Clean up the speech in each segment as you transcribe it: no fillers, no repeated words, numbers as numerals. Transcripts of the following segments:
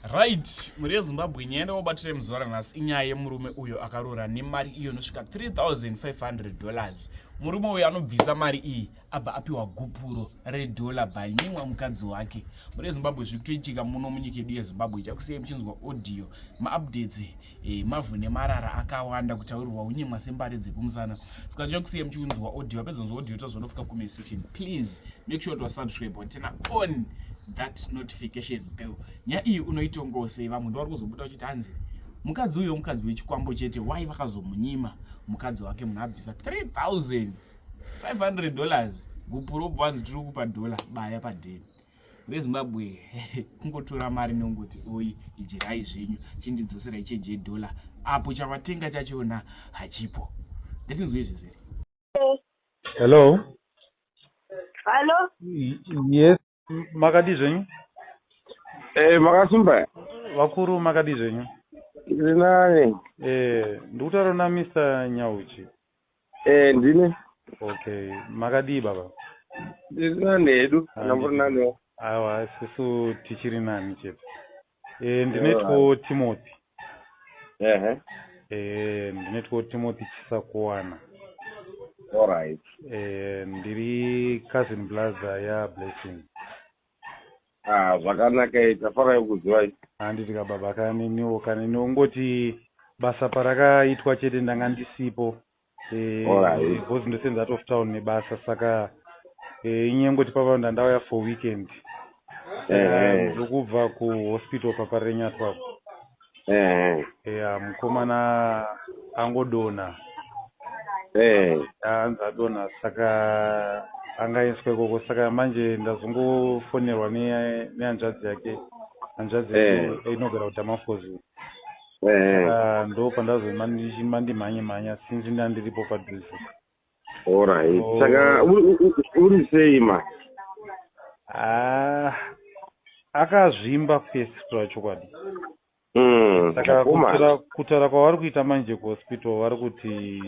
Right, mhuri yeZimbabwe, nyaya yandakubatirei muzuva ranhasi inyaya yemurume uyo akaroora nemari iyo inosvika $3500. Murume uyo anobvisa mari iyi abva apiwa gupuro redhola bvanyimwa mukadzi wake. Mhuri yeZimbabwe, zviri kutoitika muno munyika yedu yeZimbabwe. Chakusiyai muchinzwa audio, maupdates, mavhu nemarara akawanda kutaurirwa unyimwa sembare dzekumusana. Saka chakusiyai muchinzwa audio, apedza kunzwa audio tozonofika comment section. Please make sure to subscribe turn on that notification bell. Nyaya iyi unoitongosei? Vamwe ndo vari kuzobuda vachiti hanzi mukadzi uyo mukadzi wechikwambo chete. Wai vakazomunyima mukadzi wake? Munhu abvisa $3500, gupuro, bvanzi tiri kupa dhola, baya padheni reZimbabwe. Kungotora mari nongoti, "Oi, ijirai zvenyu, chindidzoserai change yedhola," apo chavatenga chachona hachipo. Ndatinzwe zvizere. Hello. Hallo? Yes, makadi zvenyu? Makasimba. Vakuru, makadi zvenyu? Ndiri nani. Ndikutaura na Mr. Nyauchi. Ndine. Okay, makadii baba? Ndiri nani hedu. Kana muri naniwo? Aiwa, isusu tichiri nani chete. Ndinoitwa Timothy. Ndinoitwa Timothy Chisakuwana. Alright. Ndiri cousin brother ya Blessing. Ah, zvakanaka, tafarai kuzivai. Handiti ka baba, kaniniwo kaniniwo ngoti basa parakaitwa chete ndanga ndisipo. Because ndosenza out of town nebasa, saka inyengoti papa ndandauya for weekend. Ndiri kubva kuhospital paParirenyatwa apo. Ya, mukomana angodonha. Anzi adonha, saka angaiswa ikoko. Saka manje ndazongofonerwa nehanzvadzi yake, hanzvadzi yedu inogara kuDamafos. Saka ndo pandazomandimhanye mhanya since ndandiripo padhuze. Alright. Saka uri sei ma? Ah, akazvimba kwese, kutaura chokwadi. Saka Mukomana. kutaura kwavari kuita manje kuhospital, vari kuti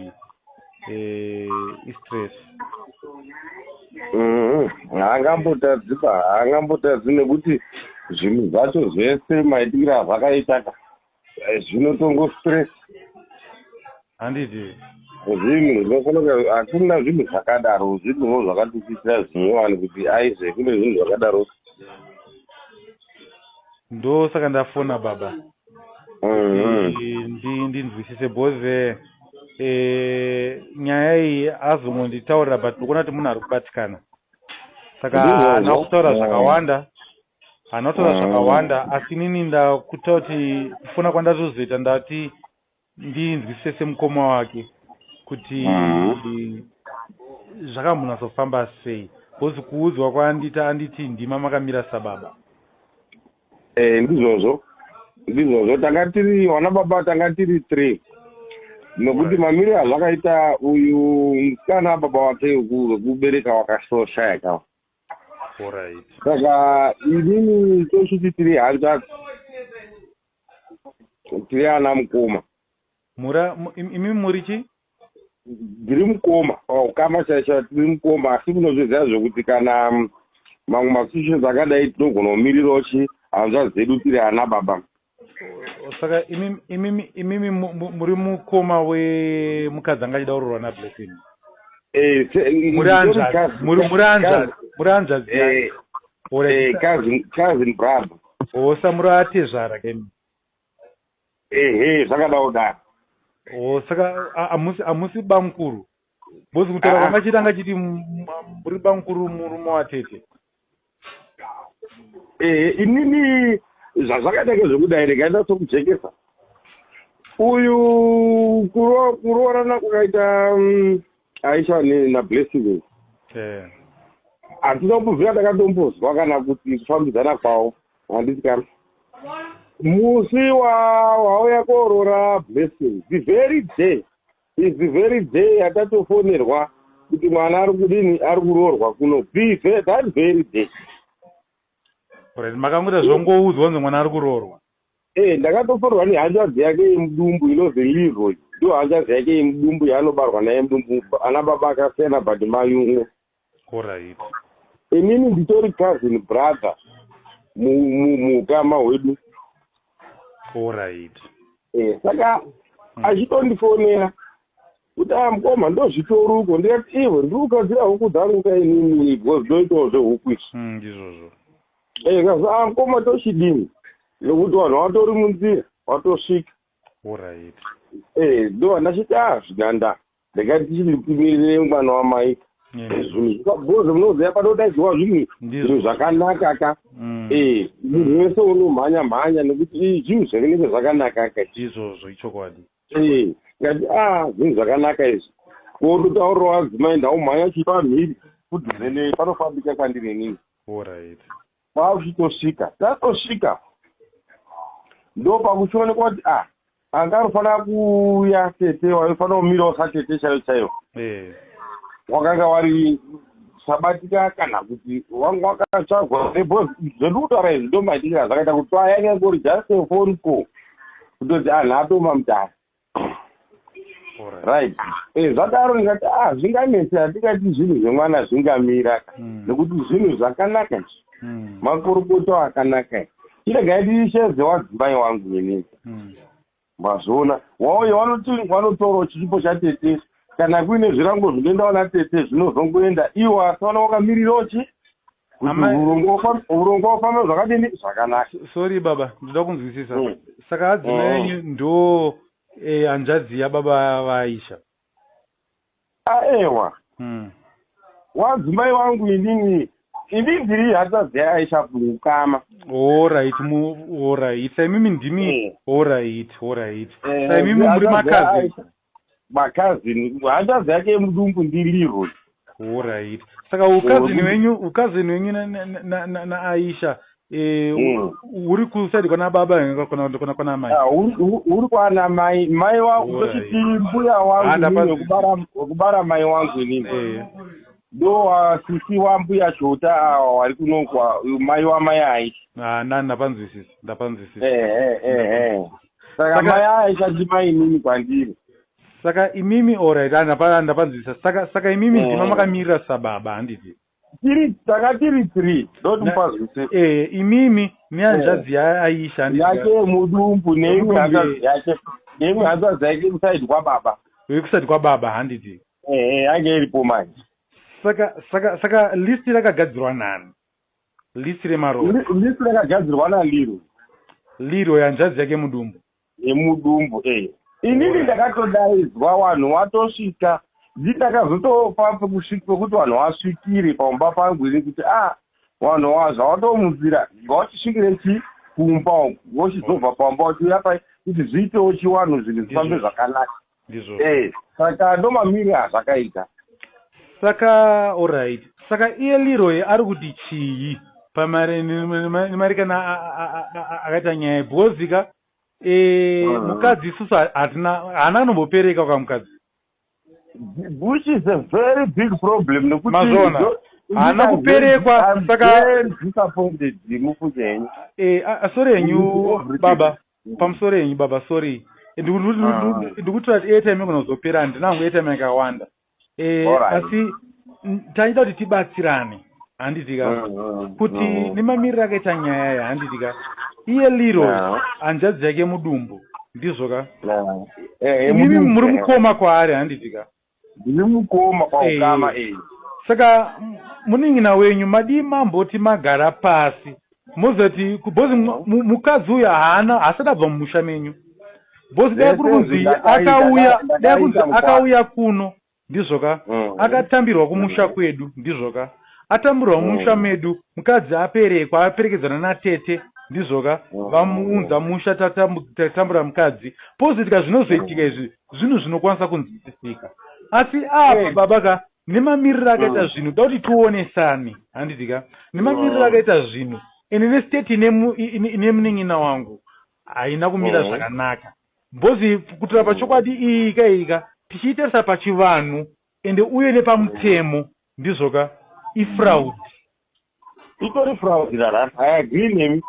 istress. Haangambotadzi pa, haangambotadzi nekuti zvinhu zvacho zvese maitikiro azvakaita ka, zvinotongo stress. Handiti? Zvinhu zvinofanira, hakuna zvinhu zvakadaro, zvinhuwo zvakatisiitira zvinyowani kuti aizve kune zvinhu zvakadaro. Ndo saka ndafona baba. Ndinzwisise because nyaya iyi azongonditaurira, but ndikuona kuti munhu ari kubatikana, saka Ndizvozvo. haana kutaura zvakawanda, haana kutaura zvakawanda, asi inini ndakuta kuti kufona kwandatozoita, ndati ndinzwisise semukoma wake kuti zvakambonyatsofamba sei, because kuudzwa kwaandita, anditi ndima makamira sababa. Ndizvozvo, ndizvozvo. Tanga tiri vana baba, tanga tiri three, nokuti mamiriro azvakaita, uyu musikana baba wake wekubereka wakashoshaya kawa. Saka inini tochiti tiri hanzvadzi, tiri ana mukoma. Mura imi muri chi? Ndiri mukoma, ukama chaicho tiri mukoma, asi munozviziva zvokuti kana mamwe masituations akadai tinogona kumirirawo chi hanzvadzi dzedu tiri ana baba. Saka imimi muri mukoma wemukadzi anga achida kuroorwa naBlessing? Muri Nditori hanzvadzi? Cousin Muri hanzvadzi yake? Alright. Cousin brother. Osa muri atezvara kemi? Ehe, zvakada kudaro. O, saka hamusi bamukuru? Because kutaura Ah. kwanga chiti anga chiti muri bamukuru, murume watete. Inini zvazvakaita kezvekudai, ndikaita sokujekesa, uyu kuroorana kwakaita Aisha naBlessing, hatina kumbobvira takatombozwa kana kuti kufambidzana kwavo, handiti? Kana musi wauya koorora Blessing, the very day is the very day yatatofonerwa kuti mwana ari kudini, ari kuroorwa kuno, that very day. Alright, makangoita zvongoudzwa kunzi mwana ari kuroorwa? Ndakatoforwa nehanzvadzi yake yemudumbu inonzi Leroy. Ndo hanzvadzi yake yemudumbu yaanobarwa naye mudumbu, ana baba akasiyana but mai umwe. Inini nditori cousin brother muukama hwedu. Alright. Saka achitondifonera kuti, "A mukoma, ndozvitori uko." Ndikati, "Iwe, ndiri kugadzira huku dzangu kainini, because ndoitawo zvehuku izvi." Ndizvozvo. Kazi, "A mukoma, tochidini, nekuti vanhu vatori munzira, vatosvika." Alright. Ndo ndachiti, "A, zvinanda, ndakati tichitimirire mwana wamai." Zvinhu zvikagoze, munoziva, panodaidzwa zvinhu, zvinhu zvakanaka ka. Munhu wese unomhanya mhanya nekuti zvinhu zvinenge zvakanaka ka. Ndizvozvo, ichokwadi. Ngati, "A, zvinhu zvakanaka izvi." Kototaurirawo adzimai, ndaumhanya chipamhiri kudhuze panofambika kwandiri inini. Alright. Kwakuchitosvika, tatosvika, ndo pakuchionekwa kuti a anga anofanira kuuya tete, waifanira kumirawo satete chaivo chaivo, wakanga wari sabatika kana kuti wanga wakatsvagwa nebhozi. Zvendiri kutaura izvi ndo maitikira zvakaita kuti twayanga ngori just a phone call kutoti anhu atoma mutare. Alright. Right. Zvadaro ndikati, "A, zvinganetsa, hatikati zvinhu zvemwana zvingamira, nekuti zvinhu zvakanaka izvi, makorokoto akanaka izvi. Chiregai tishedze wadzimai wangu inini." Mazviona, wauye vanoti vanotorawo chichipo chatete, kana kuine zvirango zvinoendawo natete zvinozongoenda iwo, asi vana vakamirirawo chi kuti urongwa ufambe zvakadini, zvakanaka. Sorry baba, ndoda kunzwisisa. Saka adzimai enyu ndo hanzvadzi yababa vaAisha? Aewa. Wadzimai wangu inini, ini ndiri hanzvadzi yaAisha kuukama. Alright, alright, saimimi ndimi. Alright. Saimimi muri macousin? Macousin, hanzvadzi yake yemudumbu ndiLeroy. Alright, saka ucousin wenyu, ucousin wenyu naAisha uri kuside kwana baba kana mai? Ah, uri kwana mai, mai wangu. Tochiti mbuya wangu inini, wekubara mai wangu inini, ndo wasisi wambuya Shota awa wari kunokwa, mai wamai Aisha. Ah, ndapanzwisisa, ndapanzwisisa. Ehe, saka mai Aisha ndimai inini kwandiri. Saka imimi, alright, ndapanzwisisa. Saka imimi ndima makamirira sababa, handiti? Tiri, taka tiri three, ndoti mupazwisise. Imimi nehanzvadzi yaAisha, handiti? Yake mudumbu neimwe Mudumbu, hanzvadzi yake, neimwe hanzvadzi yake kuside kwababa. Wekuside kwababa, handiti? Ehe, yange iripo manje. Saka list rakagadzirwa nani, list remaroro? List rakagadzirwa naLeroy. Leroy, hanzvadzi yake mudumbu. Yemudumbu, eh. Inini ndakatodaidzwa vanhu watosvika, ndindakazotopa pekuti vanhu vasvikire pamba pangu ini, kuti a vanhu zvawatomutsira ngavachisvikire chi kumba uku, vochizobva pamba vachiuya pai, kuti zviitewo chiwanhu, zvinhu zvifambe zvakanaka. Ndizvo. Saka ndomamiriro azvakaita. Saka alright, saka iye Leroy ari kuti chii pamari nemari kana akaita nyaya? Because ka mukadzi isusu hatina, haana kunombopereka kwa mukadzi. Which is a very big problem, nekuti Mazvona. Haana kuperekwa, I'm very disappointed, mufunge henyu. Sorry henyu Everything. baba, pamusoro henyu baba, sorry. Ndikutora kuti airtime igona kuzopera, handina hangu airtime yakawanda. Asi taida kuti tibatsirane, handiti ka? Kuti nemamiriro akaita nyaya ya, handiti ka, iye Leroy, hanzvadzi yake mudumbu, ndizvo ka? Imimi Mudumbu, muri mukoma kwaari, handiti ka? Ndiri mukoma paukama. Saka munin'ina wenyu madii mamboti magara pasi, mozoti because mukadzi uyu haana, haasati abva mumusha menyu, because dai kuri Zvese kunzi akauya, dai kunzi ndakaita mukwa. Akauya kuno, ndizvo ka? Akatambirwa kumusha kwedu, ndizvo ka? Atambirwa mumusha medu, mukadzi aperekwa, aperekedzana natete, ndizvo ka? Vamuunza musha, tatambura mukadzi, pozoitika zvinozoitika izvi, zvinhu zvinokwanisa kunzwisisika. Asi apa baba ka, nemamiriro akaita zvinhu, da kuti tionesane, handiti ka? Nemamiriro akaita zvinhu ende nestate ine munin'ina wangu haina kumira zvakanaka, because kutora pachokwadi iyi kaika tichiitarisa pachivanhu ende uye nepamutemo, ndizvo ka, ifraud. Itori fraud rara, I agree nemi.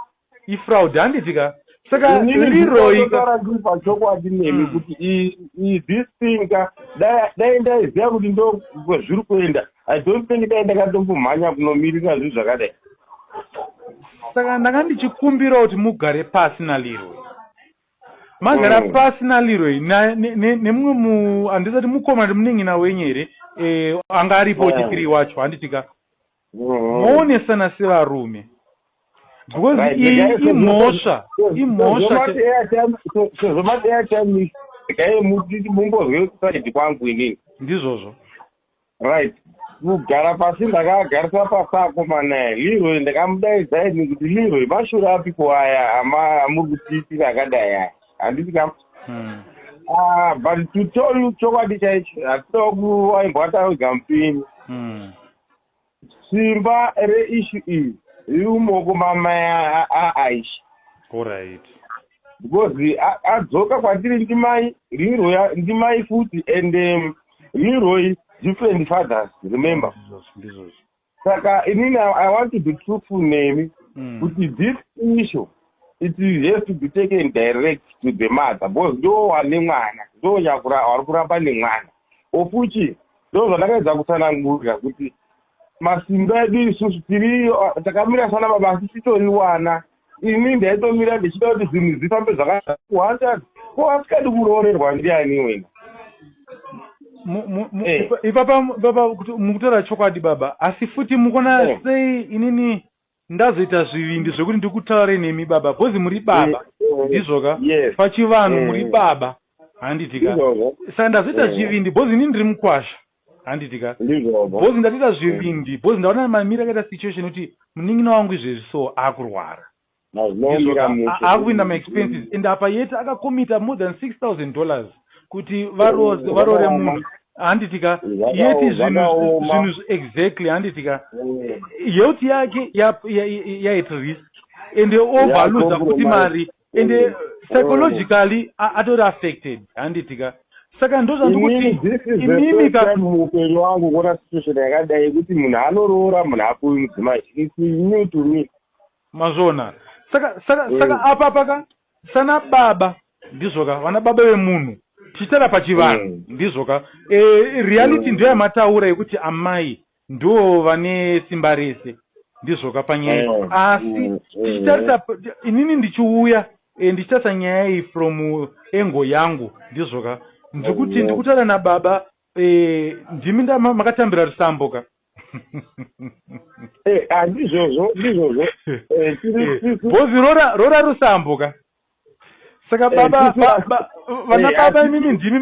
Ifraud, handiti ka? Saka Inini Leroy ka ndinotaura ndiri pachokwadi nemi kuti this thing ka, dai ndaiziva kuti ndo kwezviri kuenda, I don't think dai ndakatombomhanya kunomirira zvinhu zvakadai. Saka ndanga ndichikumbira kuti mugare pasi naLeroy. Magara pasi naLeroy nemumwe handisati mukoma, ndi munin'ina wenyu here, anga aripo wechipiri wacho, handitika? Moonesana sevarume, because iyi imhosva, imhosva. Sezvo mati airtime, regai mumbozwe side kwangu inini. Ndizvozvo. Right, kugara pasi, ndakagarisa pasi akomana Leroy. Ndakamudaidza ini kuti, "Leroy, mashure apiko aya amuri kutiitira akadai aya?" Handiti kam? Ah, but to tell you chokwadi chaicho, hatida kuwaimbwa tawiga mupini. Simba reissue iyi riri mumaoko mamai aAisha. Because adzoka kwatiri ndimai Leroy, ndimai futi, and Leroy different fathers, remember. Ndizvozvo. Saka inini I want to be truthful nemi kuti this issue, it has to be taken direct to the mother, because ndo wane mwana, ndo wari kuramba nemwana ofuchi. Ndo zvandakaedza kutsanangurira kuti masimba edu isusu tiri takamira sana baba, asi titoriwana. Ini ndaitomira ndichida kuti zvinhu zvifambe zvakawanda. Ko asikadi kuroorerwa ndiani wena? Ipapa baba, kuti mukutaura chokwadi baba, asi futi mukona sei inini ndazoita zvivindi zvekuti ndikutaure nemi baba, because muri baba, ndizvoka? Yes. Pachivanhu muri baba, handitika? Ndizvozvo. Saka ndazoita zvivindi because inini ndiri mukwasha, handitika? Ndizvozvo. Because ndatoita zvivindi because ndaona mamiri akaita situation kuti munin'ina wangu izvezvi so akurwara. Hazvinomira mushe. Akupinda maexpenses, and apa yet akakomita more than $6,000 kuti varore munhu, handitika? Yet zvinhu Zvakaoma. zvinhu exactly, handitika? Health yake ya at risk, and obva aluza futi Compromise. mari, and psychologically atori affected, handitika? Saka ndo Inini, zvandikuti this is the imimi first ka time muupenyu wangu kuona situation yakadai yekuti munhu anoroora, munhu apuwi mudzimai. It's new to me. Mazvona. Saka apa paka sana baba, ndizvoka? Vana baba vemunhu, tichitaura pachivanhu, ndizvoka? Reality ndo yamataura yekuti amai ndo vane simba rese, ndizvoka, panyaya? Asi tichitarisa inini ndichiuya ndichitarisa nyaya iyi from angle yangu, ndizvoka, ndikuti ndikutaura nababa, ndimi makatambira rusambo ka. Handizvozvo, ndizvozvo. Bhozi rora rusambo ka. Saka baba, vana baba, imimi ndimi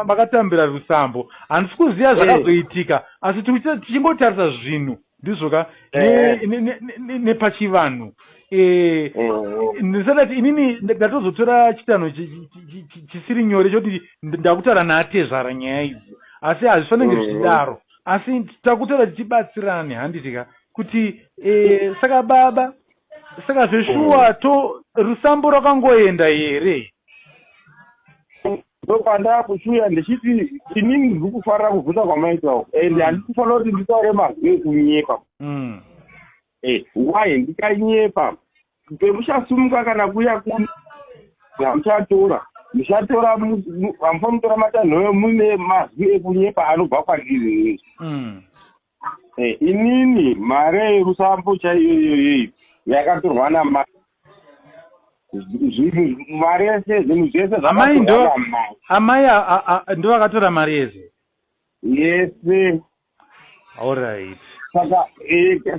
makatambira rusambo. Handisi kuziva zvakazoitika, asi tichingotarisa zvinhu, ndizvoka, nepachivanhu, ndisati inini ndatozotora chitanho chisiri nyore choti ndakutaura naatezvara nyaya idzi, asi hazvifaniri zvichidaro. Asi takutaura tichibatsirane, handitika? Kuti saka baba, saka zveshuwa to rusambo rwakangoenda here? Ndokwandava kuchiuya ndichiti inini ndiri kufarira kubvunza kwamaitawo, and handisi kufanira kuti nditaure mazwi ekunyepa. Why? Ndikanyepa, pemuchasumuka kana kuya kuno, hamuchatora, muchatora, hamufaniri kutora matanho mune mazwi ekunyepa anobva kwandiri inini. Inini mari yerusambo chaiyo iyoyoyi yakatorwa namai, zvinhu, mari yese, zvinhu zvese Amai zvakatorwa namai. Amai ndo vakatora mari yese? Yese. Allright.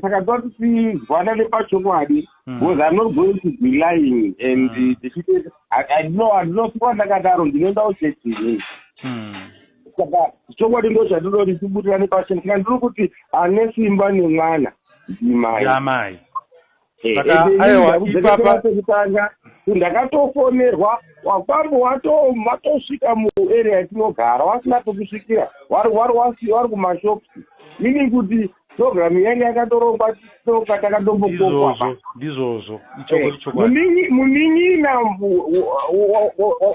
Saka toti tizwanane pachokwadi, because I'm not going to be lying and ndichiti handinosikwa ndakadaro, ndinoenda kuchechi inini. Saka chokwadi ndo chatinoda kuti tibudirane pachena. Saka ndiri kuti ane simba nemwana ndimai. Ndamai. Saka Saka, aiwa, pekutanga ndakatofonerwa wakwambo watosvika muarea yatinogara, wasina pekusvikira, wari kumashops, meaning kuti program yange yakatorongwa toka takatombokokwa. Ndizvozvo, ndizvozvo, ichokwadi, chokwadi. Munin'ina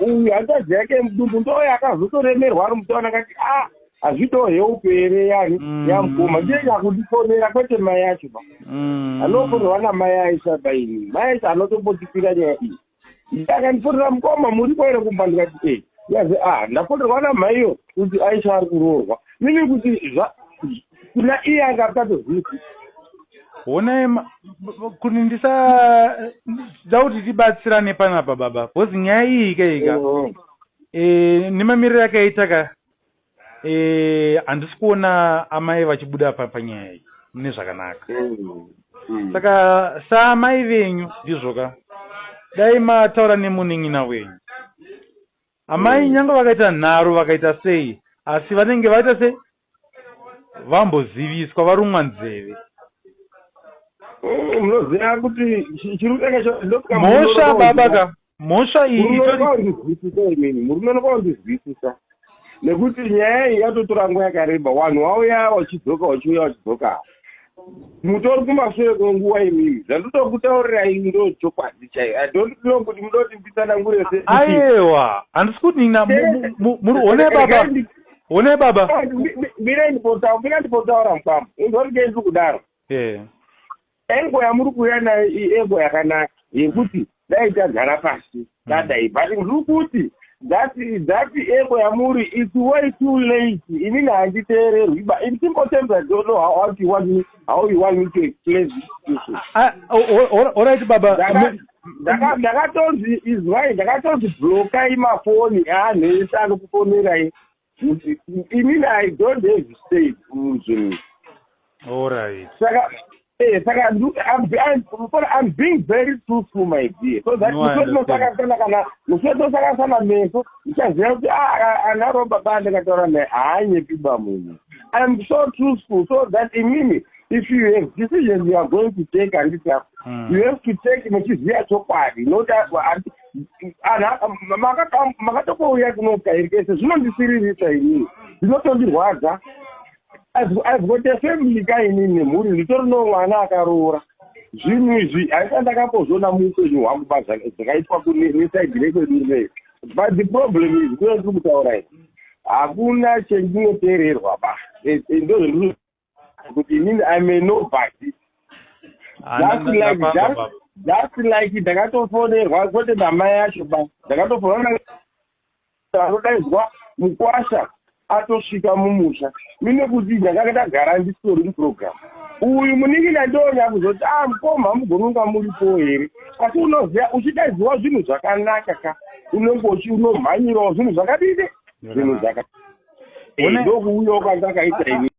uyu, hanzvadzi yake mudumbu, ndo yakazotoremerwa ari mutauni, akati, "A, hazvito help here yani yamukoma?" Ndiye nyakundifonera, kwete mai yacho ba. Anofonerwa namai Aisha baini, mai Aisha anotombotipira nyaya iyi. Akandifonera, "Mukoma, muripo here kumba?" Ndikati, "E." Yazi, "A, ndafonerwa namaiyo kuti Aisha ari kuroorwa," mini kuti kuna iye anga akatozivi. Honai, kuti ndisa da kuti tibatsirane panapa, baba, because nyaya iyi kaika nemamiriro yakaita ka, handisi kuona amai vachibuda panyaya iyi mune zvakanaka. Saka saamai venyu, ndizvo ka, dai mataura nemunin'ina wenyu. Amai nyange vakaita nharo, vakaita sei, asi vanenge vaita sei, vamboziviswa, varumwa nzeve. Munoziva kuti chiri kutanga Mhosva, baba ka, mhosva iyi itori Kundizwisisa imini, murume unofanira kundizwisisa, nekuti nyaya iyi yatotora nguva yakareba. Vanhu vauya vachidzoka, vachiuya vachidzoka, mutori kumashure kwenguva. Imimi, zvandotokutaurirai ndo chokwadi chaiyo. I don't know kuti mudoti nditsanangure sei. Aiwa, handisi kuti nina muri. Honai baba, honai baba. Mirai ndipotaura, mukwambo. Inzwa kuti ndiri kudaro. Angle yamuri kuuya nayo iangle yakanaka yekuti dai tagara pasi tadai, but ndiri kuti that angle yamuri, it's way too late. Inini handiteererwi ba. In simple terms, I don't know how you want me to explain this issue. Alright baba. Ndakatonzi, izwai, ndakatonzi blokai mafoni aanhu ese anokufonerai. Inini I don't have say muzvinhu. Saka saka I'm being very truthful, my dear, so that No, I understand. musi kana musi wetinosakasana meso, ndichaziva kuti anaro baba andakataura naye haanyepi ba munhu. I'm so truthful so that imimi, if you have decisions you are going to take, handiti, you have to take muchiziva chokwadi, not makatokouya kunokairi kese. Zvinondisiririsa inini, zvinotondirwadza. I've got a family ka inini, nemhuri, nditori nomwana akaroora. Zvinhu izvi haisa ndakambozviona muupenyu hwangu ba, zvakaitwa neside rekwedu rinei. But the problem is, kuye ndiri kutaura izvi, hakuna chendinoteererwa ba. Ndozvendiri kuti inini I'm a nobody. Just like ndakatofonerwa, kwete namai acho ba, ndakatofonerwa, anodaidzwa mukwasha atosvika mumusha mine kuti ndakanga ndagara ndisitori muprogram. Uyu munin'ina ndonya kuzoti, "A mukoma, mugononga muripo here?" Asi unoziva, uchidaidziwa zvinhu zvakanaka ka, unenge unomhanyirawo zvinhu zvakadini, zvinhu zvaka ndokuuyawo kwandakaita ini.